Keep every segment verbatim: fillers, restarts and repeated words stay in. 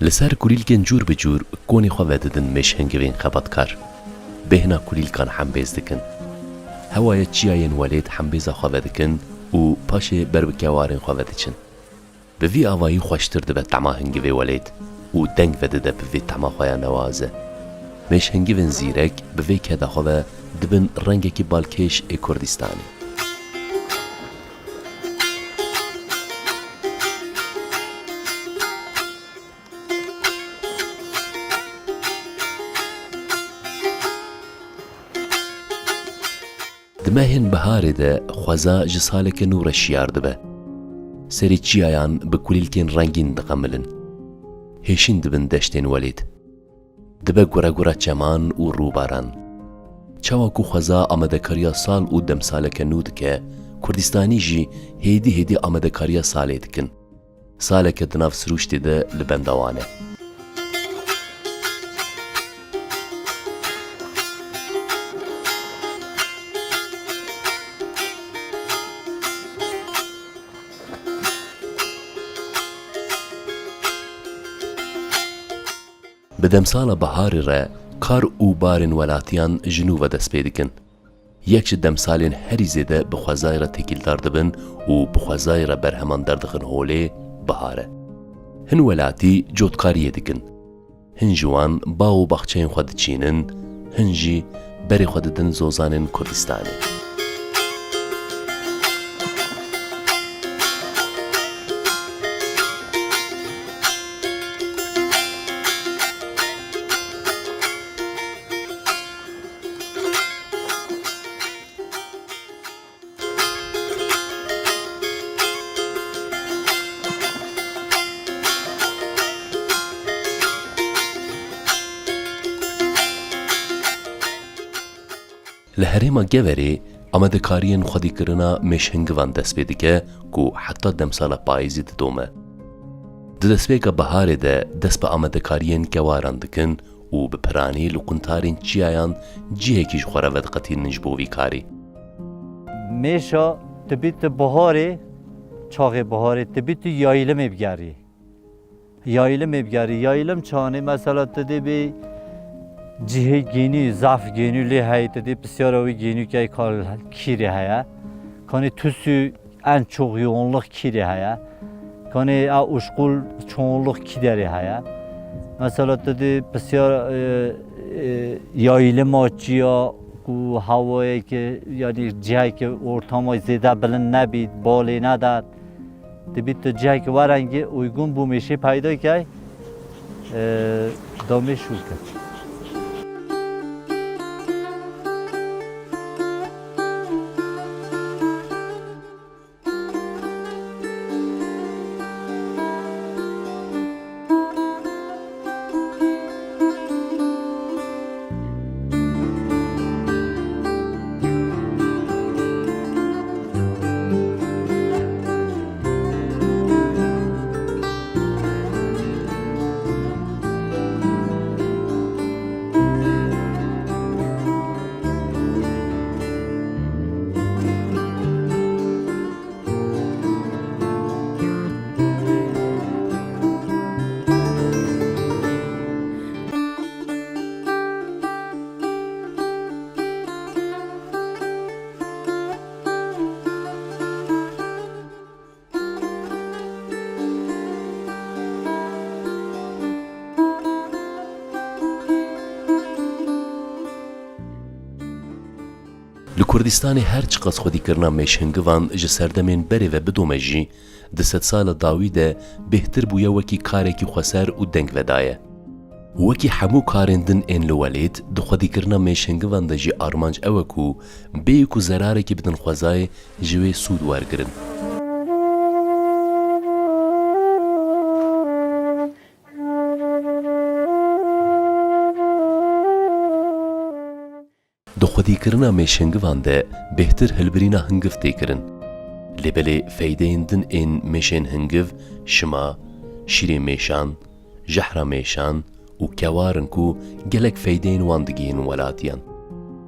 Li ser kulîlkên cûr bi cûr konê xwe vedidin mêşhingivên xebatkar. Bêhna kulîlkan hembêz dikin. Hewayê çiyayên welêt hembêza xwe vedikin û paşê ber bi kewarên xwe vediçin. Bi vî avayî xweştir dibe tema hingivê welêt û deng vedide bi vê tema xwe ya newaze. Mêşhingivên zîrek bi vê keda xwe ve dibin rengekî balkêş ê Kurdistanê. Di mehên biharê de xweza ji saleke nû re şiyar dibe. Serê çiyayan bi kulîlkên rengîn diqemilin. Hêşîn dibin deştên welêt. Dibe guregura çeman û rûbaran. Çawa ku xweza amadekariya sal û demsaleke nû dike, Kurdistanî jî hêdî hêdî amadekariya salê dikin. Saleke di nav sirûştê de li benda wan e. Bi demsala biharê re kar û barên welatiyan ji nû ve dest pê dikin. Yek ji demsalên herî zêde bi xwezayê re têkildar dibin û bi xwezayê re berheman derdixin holê, bihar e. Hin welatî cotkariyê dikin. Hin ji wan baw û baxçeyên xwe diçînin, hin jî berê xwe didin zozanên Kurdistanê. Li herêma Geverê amadekariyên xwedîkirina mêşhingivan dest pê dike ku heta demsala payîzê didome. Di destpêka biharê de dest bi amadekariyên kewaran dikin û bi piranî li quntarên çiyayan cihekî ji xwe re vediqetînin ji bo vî karî. Mêşa dibî tu biharê, çaxê biharê dibî tu yaylimê bigerî. Yaylimê bigerî. Yaylim çanê mesela tu dê bê cihê gênî, zaf gênî lê heye, tu dê pisyara wî gênî key kal kîrê heye. Kanê tusû en çok yoğunluk kîrê heye. Kanê a uşkul çoğunluk kî derê heye. Mesela tu dê pisyar, e, e, yayılma çiya ku hawayê ki, yani cihê ki ortama zêde bilind nebî, balê nedat. Dibî tu cihê ki werengê uygun bû mêşê peyda key, e, da mêş şûr kir. Li Kurdistanê her çiqas xwedîkirina mêşhingivan ji serdemên berê ve bidome jî, di sedsala dawî de bêhtir bûye wekî karekî xweser û dengvedaye. Wekî hemû karên din ên li welêt, di xwedîkirina mêşhingivan de jî armanc ew e ku bêyî ku zerarekî bidin xwezayê, ji wê sûd wergirin. Di xwedîkirina mêşhingivan de bêhtir hilbirîna hingiv tê kirin. Lê belê feydeyên din ên mêşên hingiv, şima, şîrê mêşan, jehra mêşan û kewar in ku gelek feydeyên wan digihînin welatiyan.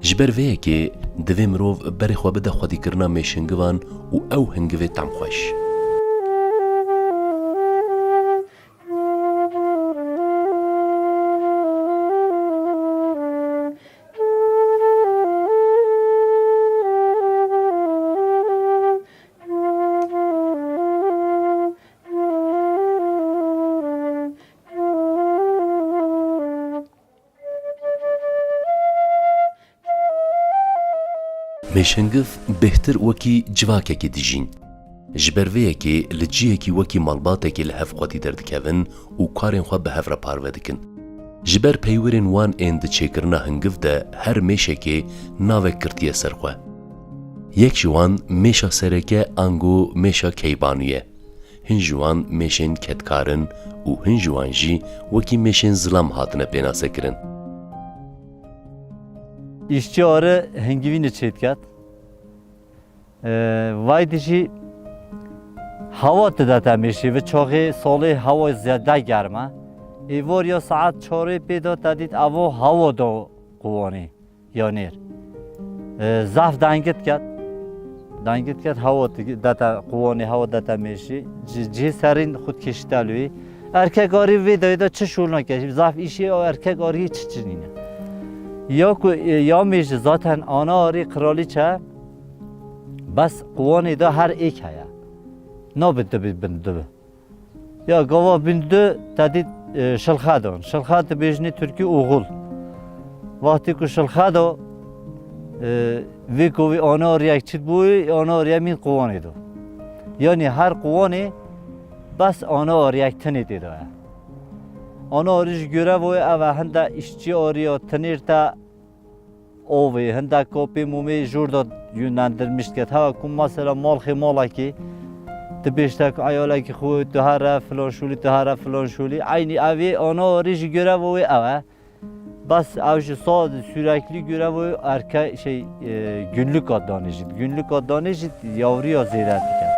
Ji ber vê yekê divê mirov berê xwe bide xwedîkirina mêşhingivan û ew hingivê temxweş. Mêşhingiv bêhtir wekî civakekê dijîn. Ji ber vê yekê li cihekî wekî malbatekê li hev xwedî derdikevin û karên xwe bi hev re parve dikin. Ji ber peywirên wan ên di çêkirina hingiv de her mêşekê navek girtiye ser xwe. Yek ji wan mêşa sereke ango mêşa keybanû ye. Hin ji wan mêşên kedkar in û hin ji wan jî wekî mêşên zilam hatine pênasekirin. Îşçî ari hingivînê çêdiket. Ee, vay dijî hewa didete mêşê. Vê çaxê salê hewa zêde germ e. Êvar ya saet çarê pê de te dît eva hewa da quwanê ya nêr. Ee, zaf dengit ket. Dengit ket hewa didete quwanê, hewa didete mêşê. Cî, cihê serîn xwe dikişîte li wê. Erkek arî vê dayê de çi şûl nake. Zaf îşê o erkek arî çi çi nîne. Ya ku, e, ya mêşe zaten ana arî kralîçe, bes quwanê de her êk heye. Nabe dibi bin dibi. Ya gava bin du te dît, e, şilxedon. Şilxed dibêjinê tirkî oxul. Wextê ku şilxedo, e, vê ku vê ana ariyek çit bûyî, ana ariye mîn quwanê do. Yanî her quwanê bes ana ariyek tinê tê de ye. Ana arî ji görev wê ev e, hinde îşçî arî ya tinêr te ovê, hinde kopê mûmê jûr de yönlendirmiş diket. Hewa ku mesela malxê malekî, tu bêjte ku eyalekî xwe tu here filan şûlî, tu here filan şûlî. Eynî evê ana arî ji görev wê ev e. Bes ew ji sa sürekli görev wê erke şey, e, günlük ad danê jî. Günlük ad danê jî yavriya zêde dike.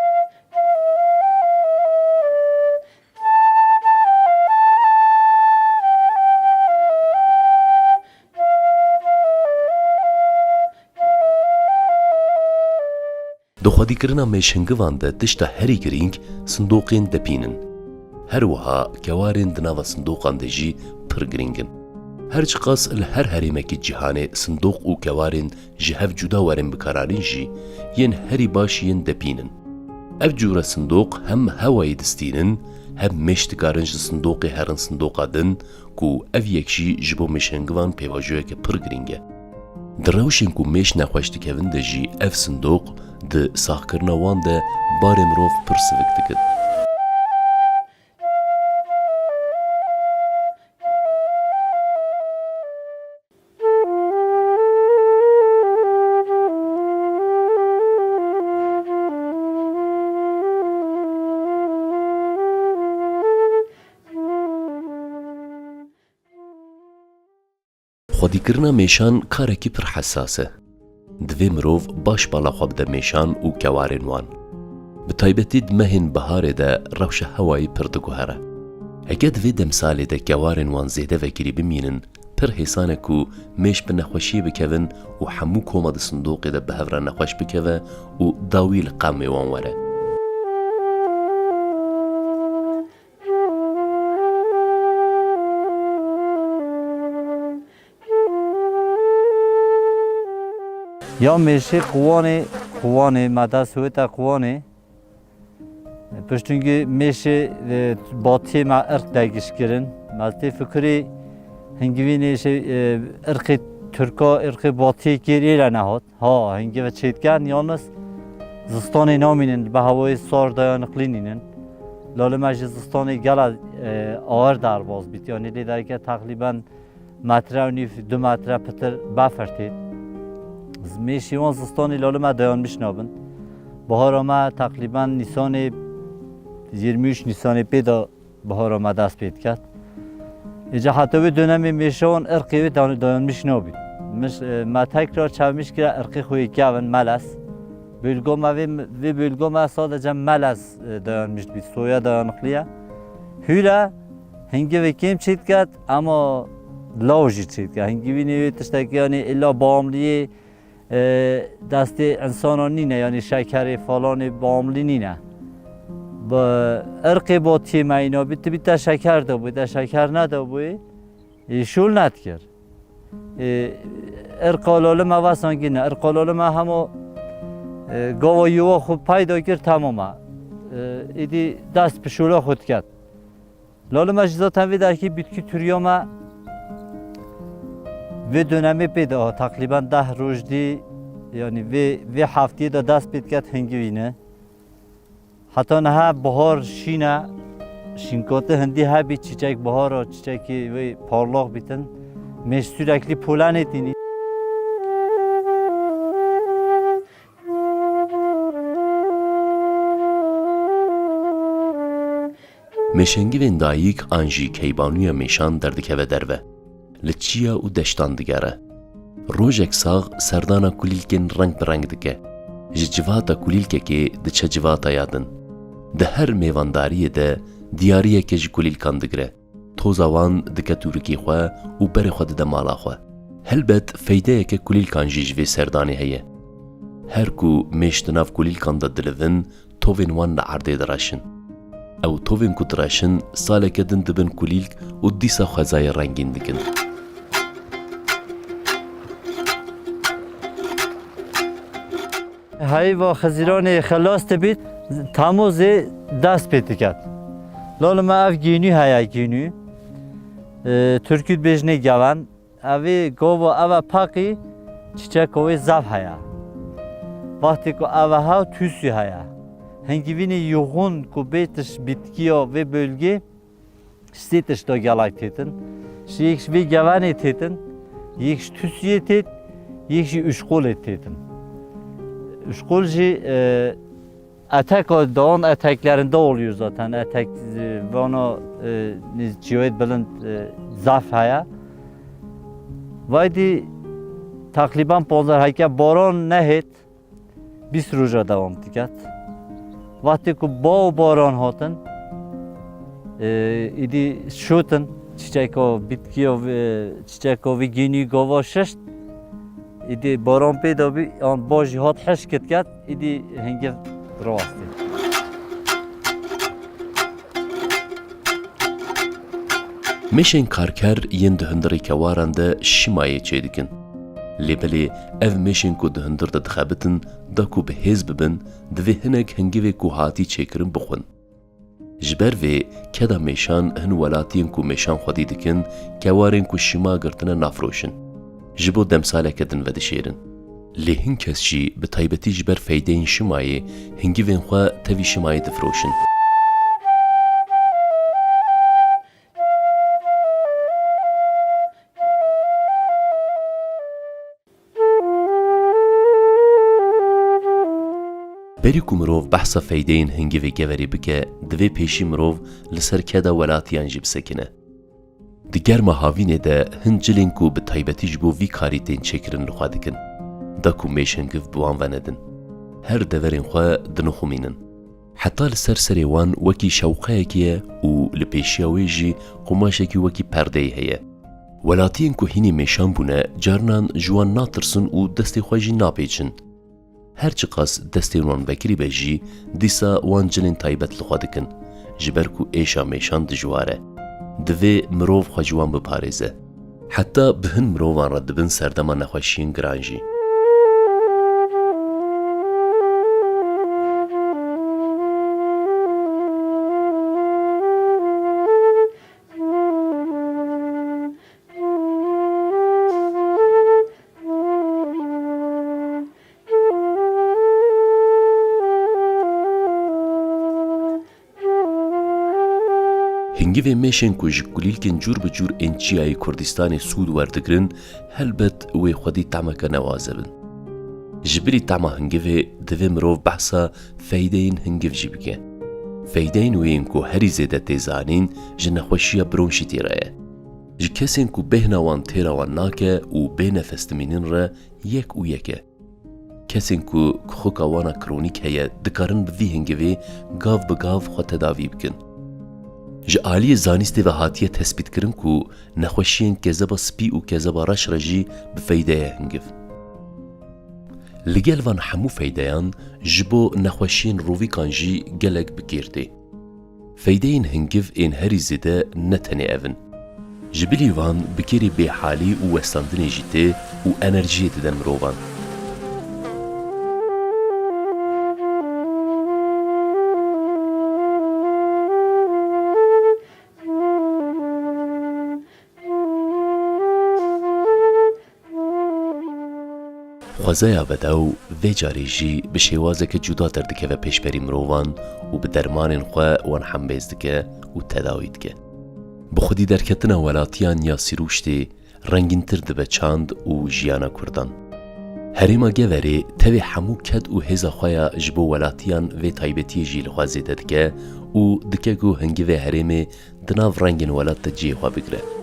Di xwedîkirina mêşhingivan de tişta herî girîng sindoqên depîn in. Her wiha kewarên di nava sindoqan de jî pir girîng in. Her çiqas li her herêmekî cîhanê sindoq û kewarên ji hev cuda werin bikaranîn jî, yên herî baş yên depîn in. Ev cûre sindoq hem hewayê distînin, hem mêş dikarin ji sindoqê herin sindoqa din, ku ev yek jî ji bo mêşhingivan pêvajoyeke pir girîng e. Di rewşên ku mêş nexweş dikevin de jî ev sindoq di saxkirina wan de barê mirov pir sivik dikin. Xwedîkirina mêşan karekî pir hesas e. Divê mirov baş bala xwe bide mêşan û kewarên wan. Bi taybetî di mehên biharê de rewşa hewayî pir diguhere. Heke di vê demsalê de kewarên wan zêde vekirî bimînin, pir hêsan e ku mêş bi nexweşiyê bikevin û hemû koma di sindoqê de bi hev re nexweş bikeve û dawî li qemê wan were. Ya mêşê quwanê, quwanê, me dest wê te quwanê. Piştî ku mêşê, e, batiyê me irq de giş kirin. Me tê fikirî hingivînê şey, e, irqê Tirka, irqê batiyê kêrî re nehat. Ha, hingiv çêdiken, yalnız zistanê namînin, bi hewayê sar dayanıklı nînin. Lale me ji zistanê gela, e, ağır derbaz bît. Yani lê derke teqrîben metre û nîv, du metre pitir befir tê. Mêşê wan zistanê lale me dayanmış nabin. Bahara me teqrîben Nîsanê, yirmi üç Nîsanê pê de bahara me dest pê diket. Îca heta wê dönemê mêşa wan irqê wê dan-, dayanmış nabî. Miş-, e, me tekrar çevmiş kira irqê xwe yê kevin, melez. Bölga me vê, vê bölga me sadece melez, e, dayanmış bî, soya dayanıklı ye. Hûle hingivê kêm çêdiket, ama law jî çêdiket. Hingivînê wê tiştekî, yanî illa bağımlıyê, e, destê insana nîne, yanî şekerê falanê bağımlı nîne. Bi irqê batiyê me îna bî, tu bî te şeker de bû, te şeker nede bû, e, şûl nedikir. E, irqa lale me ve sangîn e. Irqa lale me hema, e, gava yuva xwe peyda kir, temam e. E, êdî dest bi şûla xwe diket. Lale me jî zaten vê derkî bitki türüya me vê dönemê pê de, teqrîben deh roj dî Yanî vê, vê heftiyê de dest pê diket hingivîne. Heta niha bihar şîne, şînkatî hindî hebî, çîçek bihara, çîçekê wê parlaq bîtin. Mêş sürekli polenê tînî. Mêşengivên dayik an jî keybanûya mêşan derdikeve derve. Li çiya û deştan digere. Rojek sax serdana kulîlkên reng bi reng dike. Ji civata kulîlkekê diçe civata ya din. Di her mêvandariyê de diyariyeke ji kulîlkan digire. Toza wan dike tûrikê xwe û berê xwe dide mala xwe. Helbet feydeyeke kulîlkan jî ji vê serdanê heye. Her ku mêş di nav kulîlkan de dilivin, tovên wan li erdê direşin. Ew tovên ku direşin, saleke din dibin kulîlk û dîsa xwezayê rengîn dikin. Heyva Xizîranê xelas dibît, Temûzê dest pê diket. Lala me ev gînû heye, gînû. Ê, Tirkî dibêjinê geven. Evê gava eve peqî çîçeka wê zaf heye. Wextê ku eve ha tûsî heye. Hingivînê yoxûn ku bê tişt bitkiya vê bölgê ji sê tişta gelek têtin. Ji yek ji vê gevenê têtin, yek ji tûsiyê têt, yek jî uşqolê têtin. Uşqol jî, e, Etek o, dağın eteklerinde oluyor zaten. Etek, e, vano, e, çiyayê bilind, e, zaf heye. Vaydî takriben panzdeh heke baran nehêt, bîst roja devam diket. Wextê ku ba û baran hatin, e, îdî şotin, çiçeko bitkiyo, e, çiçeko vî gînî gava şişt, îdî baran pê de bî, an ba jî hat hişk diket. Îdî hingiv rawestî. Mêşên karker yên di hundirê kewaran de şimayê çêdikin. Lê belê ev mêşên ku di hundir de dixebitin, da ku bi hêz bibin, divê hinek hingivê ku hatî çêkirin bixwin. Ji ber vê, keda mêşan hin welatiyên ku mêşan xwedî dikin, kewarên ku şima girtine nafroşin. Ji bo demsaleke din vedişêrin. Lê hin kes jî, bi taybetî ji ber feydeyên şimayê, hingivên xwe tevî şimayê difroşin. Berî ku mirov behsa feydeyên hingivê keverê bike, divê pêşî mirov li ser keda welatiyan jî bisekine. Di germa havînê de hin cilên ku bi taybetî ji bo vî karî tên çêkirin li xwe dikin, da ku mêşengiv bi wan ve nedin. Her deverên xwe dinixumînin. Heta li ser serê wan wekî şewqeyekê ye û li pêşiya wê jî qumaşekî wekî perdeyê heye. Welatiyên ku hînî mêşan bûne, carinan ji wan natirsin û destê xwe jî napêçin. Her çiqas destên wan vekirî be jî, dîsa wan cilên taybet li xwe dikin, ji ber ku êşa mêşan dijwar e. Divê mirov xwe ji wan biparêze. Heta bi hin mirovan re dibin serdema nexweşiyên giran jî. Hingivê mêşên ku ji kulîlkên cûr bi cûr ên çiyayê Kurdistanê sûd werdigirin, helbet wê xwedî temeke newaze bin. Ji bilî tema hingivê divê mirov behsa feydeyên hingiv jî bike. Feydeyên wê yên ku herî zêde tê zanîn ji nexweşiya bronşîtî re ye. Ji kesên ku bêhna wan têra wan nake û bê nefes dimînin re yek û yek e. Kesên ku kixoka wana kronîk heye, dikarin bi vî hingivê gav bi gav xwe tedavî bikin. Ji aliyê zanîstê ve hatiye tespîtkirin ku nexweşiyên kezeba spî û kezeba reş re jî bi feyde ye hingiv. Li gel van hemû feydeyan ji bo nexweşiyên rovîkan jî gelek bi kêr tê. Feydeyên hingiv ên herî zêde ne tenê ev in. Ji bilî van bi kêrê bêhalî û westandinê jî tê û enerjiyê dide mirovan. Xwe Zeya Bedew vê carê jî bi şêwazeke cuda derdikeve pêşberî mirovan û bi dermanên xwe wan hembêz dike û tedawî dike. Bi xwedî derketina welatiyan ya Sîrûştê rengîntir dibe çand û jiyana Kurdan. Herêma Geverê tevê hemû ked û hêza xwe ya ji bo welatiyan vê taybetiyê jî li xwe zêde dike û dike ku hingivê herêmê di nav rengên welat de cihê xwe bigire.